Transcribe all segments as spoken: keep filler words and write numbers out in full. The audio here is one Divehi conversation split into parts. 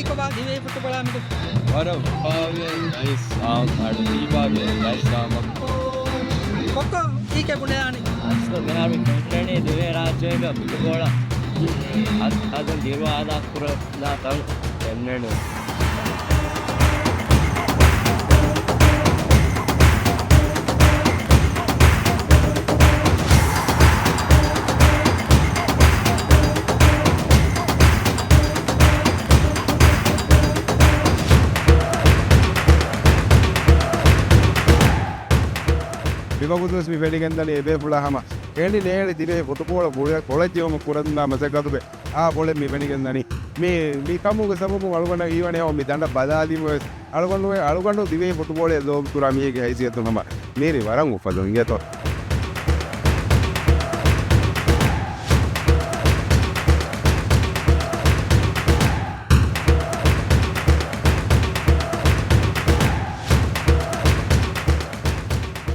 ކޮބާ ދިވެހި ފުޓުބޯޅަ މިގޮތް؟ ވަރަށް އުފާވޭ ރައީސް އާ، އަޑު ދީބާގެ ރައީސް އާ. ކޮއްކޮ ކީކޭ ބުނެދާނީ؟ އަސްލު މިހާރު މި ފެންނަނީ ދިވެހި ރާއްޖޭގަ ފުޓުބޯޅަ އަދް ހަދަން ދިރު އާދާ ކުރަން ދާ ތަން ފެންނަނީ. މިވަގުތުވެސް މި ފެނިގެންދަނީ އެބޭފުޅާ ހަމަ އެނޑި ނޭޅި ދިވެހި ފުޓުބޯޅަ ބޮޅެ-، ބޮޅަށް ޖެހުމަށް ކުރަންދާ މަސައްކަތުގެ އާ ބޮޅެއް މި ފެނިގެންދަނީ. މި، މި ކަމުގެ ސަބަބުން އަޅުގަނޑަށް ހީވަނީ އަހަރު މި ދަނޑަށް ބަލާލީމަ ވެސް އަޅުގަނޑު، އަޅުގަނޑު ދިވެހި ފުޓުބޯޅައަށް ލޯބި ކުރާ މީހެއްގެ ހައިސިއްޔަތުން ހަމަ މީރި ވަރަށް އުފަލުން އިނގޭތޯ.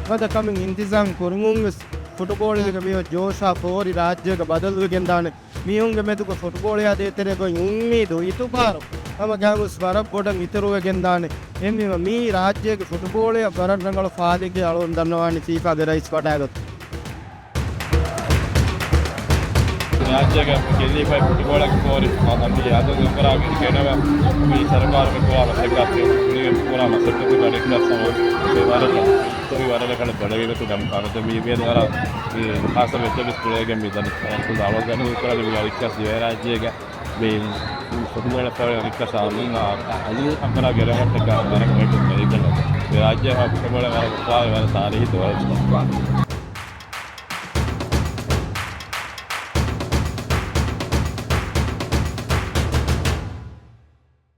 ފަދަ ކަމެއް އިންތިޒާމް ކުރުމުން ވެސް ފުޓުބޯޅައިގެ މިއޮތް ޖޯޝާ ފޯރި ރާއްޖޭގަ ބަދަލުވެގެންދާނެ. މީހުންގެ މެދުގަ ފުޓުބޯޅަޔާ ދޭތެރޭގަ އުއްމީދު، އިތުބާރު ހަމަ ގާތްގޮސް ވަރަށް ބޮޑަށް އިތުރުވެގެންދާނެ. އެހެންވީމަ މިއީ ރާއްޖޭގެ ފުޓުބޯޅަޔަށް ވަރަށް ރަނގަޅު ފާލެއްގެ އަޅުގަނޑު ދަންނަވާނީ ފީފާގެ ރައީސް ވަޑާގަތުން. ރާއްޖޭގަ ގެއްލިފައި ފުޓުބޯޅަ ފޯރި އަދި އަދު ގަނބަރާގެ ގެނަވަ މި ސަރުކާރުގެ ކުރާ މަސައްކަތް، ކުރިގެން ކުރާ މަސައްކަތުގެ އަނެއްކާ ސަމަ ވަރަށް ވަރަށް ބޮޑަށް ވީމަތު ގަން ކާމެދު މީ ވޭނެ ވަރަށް މި ހާސަ މެޗެއް ވެސް ކުޅޭގެން މި ދަނީ. އަޅުގަނޑު އަޅުގަނޑު ކުރާ މި އަނެއްކާ ދިވެހިރާއްޖޭގެ މި ފުޓުބޯޅަ ފެވެ އަނެއްކާ ސާމީން އަލީ އަނބަރާ ގެރަހައްޓަކާ ވަރަށް މެޗެއް ކުރިގެން މި ރާއްޖޭ ފުޓުބޯޅަ ވަރަށް އުފާވެ ވަރަށް ތާރީހީ ދުވަހެއް.